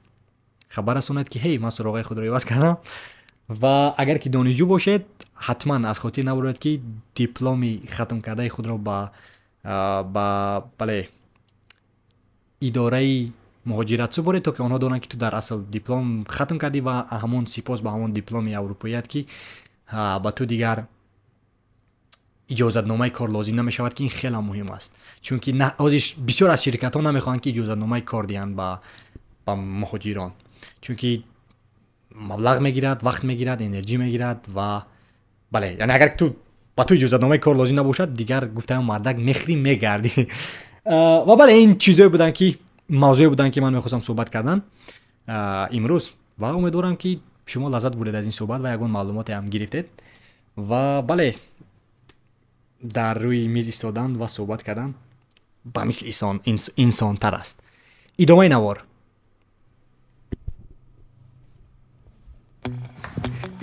хабар расонед ки ҳей, ман суроғаи худро иваз кардам. Ва агар ки донишҷӯ бошед, ҳатман аз хотир набуред ки дипломи хатмкардаи худро ба бале идораи муҳоҷират супоред, то ки онҳо донанд ки ту дар асл диплом хатм кардӣ ва ҳамон сипос ба ҳамон дипломи аврупоият ки ба ту дигар иҷозатномаи кор лозим намешавад, ки ин хеле муҳим аст, чунки бисёр аз ширкатҳо намехоҳанд ки иҷозатномаи кор диҳанд ба муҳоҷирон, чунки маблағ мегирад, вақт мегирад, энерҷӣ мегирад. Ва бале, яъне агар ту ба ту иҷозатномаи кор лозим набошад, дигар гуфтаам мардак мехрӣ мегардӣ. Ва бале, ин чизое буданд ки мавзӯе буданд ки ман мехостам суҳбат кардан имрӯз ва умедворам ки шумо лаззат бурдед аз ин суҳбат ва ягон маълумоте ҳам гирифтед. Ва бале, дар рӯи миз истодан ва суҳбат кардан ба мисли инсонтар аст. Идомаи навор.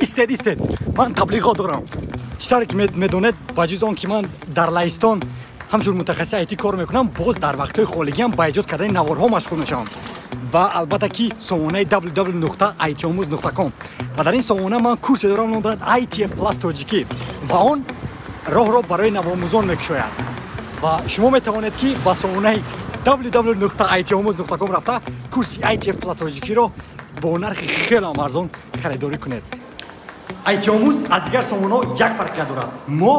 Истед, истед, ман таблиғот дорам. Чӣ тавре ки медонед, ба ҷуз он ки ман дар Лаҳистон ҳамчун мутахассиси IT кор мекунам, боз дар вақтҳои холигиам ба эҷод кардани наворҳо машғул мешавам. Ва албатта ки сомонаи www.itomuz.com ва дар ин сомона ман курсе дорам, ном дорад ITF Plus тоҷикӣ ва он роҳро барои навомӯзон мекушояд. Ва шумо метавонед ки ба сомонаи www.itomuz.com рафта курси ITF Plus тоҷикиро бо нархи хеле арзон харидорӣ кунед. IT-омӯз аз дигар сомонаҳо як фарқият дорад. Мо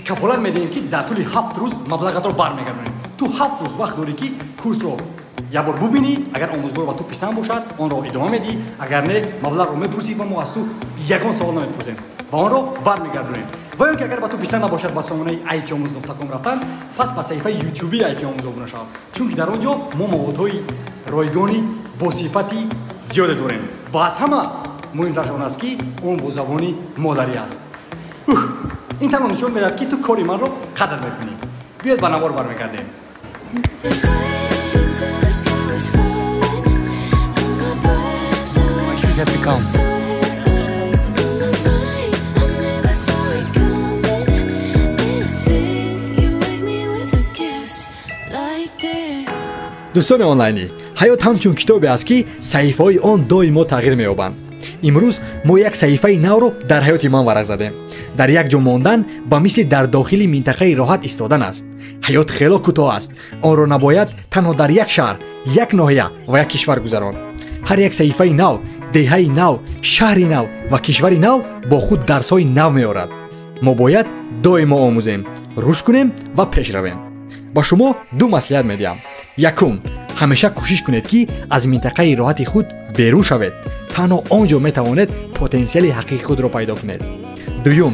кафолат медиҳем ки дар тӯли 7 рӯз маблағатро бармегардонем. Ту 7 рӯз вақт дорӣ ки курсро як бор бубинӣ, агар омӯзгор ба ту писанд бошад, онро идома медиҳӣ, агар не, маблағро мепурсӣ ва мо аз ту ягон савол намепурсем ва онро бармегардонем. Ва ё ки агар ба ту писанд набошад ба сомонаи itomuz.com рафтан, пас ба саҳифаи ютуби itомуз обуна шав, чунки дар он ҷо мо маводҳои ройгони бо сифати зиёде дорем ва аз ҳама муҳимтараш он аст, ки он бо забони модарӣ аст. Ин танҳо нишон медиҳад, ки ту кори манро қадр мекунӣ. Биёед, ба навор бармегардем. Have to come. Дӯстони онлайнӣ, ҳаёт ҳамчун китобе аст, ки саҳифаҳои он доимо тағйир меёбанд. Имрӯз мо як саҳифаи навро дар ҳаёти ман варақ задем. Дар як ҷо мондан ба мисли дар дохили минтақаи роҳат истодан аст. Ҳаёт хело кӯтоҳ аст, онро набояд танҳо дар як шаҳр, як ноҳия ва як кишвар гузаронд. Ҳар як саҳифаи нав, деҳаи нав, шаҳри нав ва кишвари нав бо худ дарсҳои нав меорад. Мо бояд доимо омӯзем, рушд кунем ва пеш равем. Ба шумо ду маслиҳат медиҳам. Якум, ҳамеша кӯшиш кунед, ки аз минтақаи роҳати худ берун шавед. Танҳо он ҷо метавонед потенсиали ҳақиқии худро пайдо кунед. Дуюм,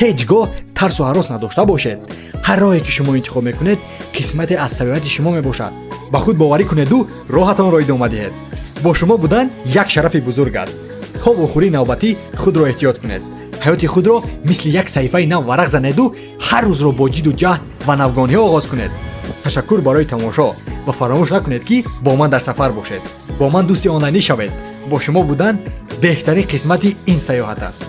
ҳеҷ гоҳ тарсу ҳарос надошта бошед. Ҳар роҳе ки шумо интихоб мекунед, қисмате аз саёҳати шумо мебошад. Ба худ боварӣ кунеду роҳатонро идома диҳед. Бо шумо будан як шарафи бузург аст. То вохӯрии навбатӣ худро эҳтиёт кунед. Ҳаёти худро мисли як саҳифаи нав варақ занеду ҳар рӯзро бо ҷиду ҷаҳд ва навгониҳо оғоз кунед. Ташаккур барои тамошо ва фаромӯш накунед, ки бо ман дар сафар бошед. Бо ман дӯсти онлайнӣ шавед. Бо шумо будан беҳтарин қисмати ин саёҳат аст.